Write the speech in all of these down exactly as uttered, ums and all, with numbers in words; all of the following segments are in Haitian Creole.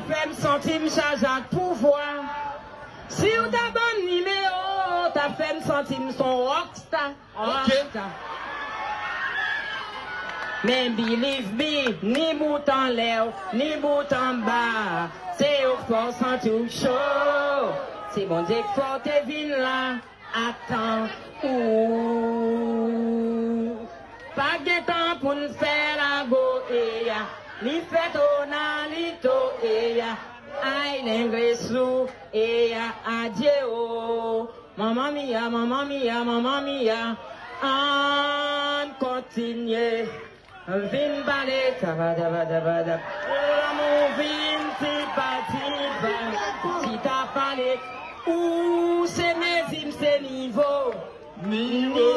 Fè m santi m chaje ak pouvwa. Si w ta ban m nimewo w, ta fè m santi m s on rockstar. Ok. Rockstar. Men believe me, ni bout anlè w, ni bout anba, se yo k fè w santi w cho. Se Bondye k fè w te vin la. Atan ou pa gen tan pou n fè lago eya, li fè tonalito eya, ay lengresou eya, adye o. Manman miya, manman miya, manman miya. Ann kontinye. Vin pale, tabadabadabada. Lanmou vin tipa tipa, ti ta pale. Ou se mezi m se nivo. Nivo.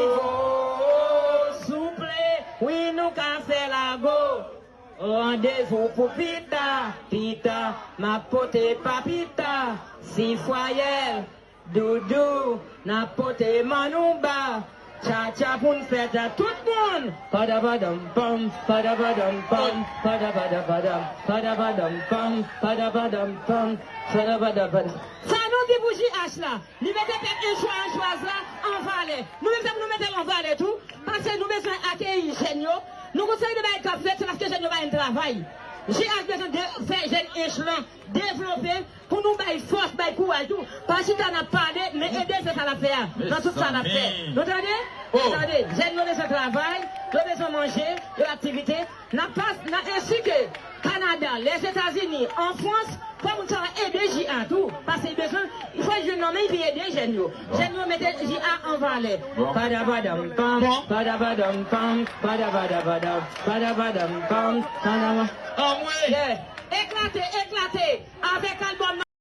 Souple, wi nou ka fè lago. Randevou pou pita, pita, m ap pote papita, si fwayèl. Doudou, n ap pote manouba. Tchatcha pou n fè tcha tout moun. Padabadam pam, padabadam pam, padabadabadam, padabadam pam, padabadam pam, padabadabadam. Sa nou di pou J H la, li mete pèp Enchwa, Enchwaz la an valè. Nou menm se pou nou mete l an valè tou, paske nou bezwen akeyi jèn yo. Nou gon seri de bagay k ap fèt, se paske jèn yo pa jwenn travay. J H bezwen de, fè jèn Ench lan devlope. Pou nou bay fòs, bay kouraj tou. Pa chita n ap pale, men ede se sa l ap fè a. Nan tout sa l ap fè. Nou tande? Nou tande? Jèn yo bezwen travay, yo bezwen manje, yo aktivite. N ap pas, n ap ensite Kanada, Lèzetazini, an Frans, fò moun sa yo ede J A tou. Paske li bezwen, fò l jwenn nan men l, li ede jèn yo. Jèn yo mete J A an valè. Padabadam pam, padabadam pam, padabadabadam, padabadam pam, padabadam. Anmwe! Yeah. Eklate, eklate!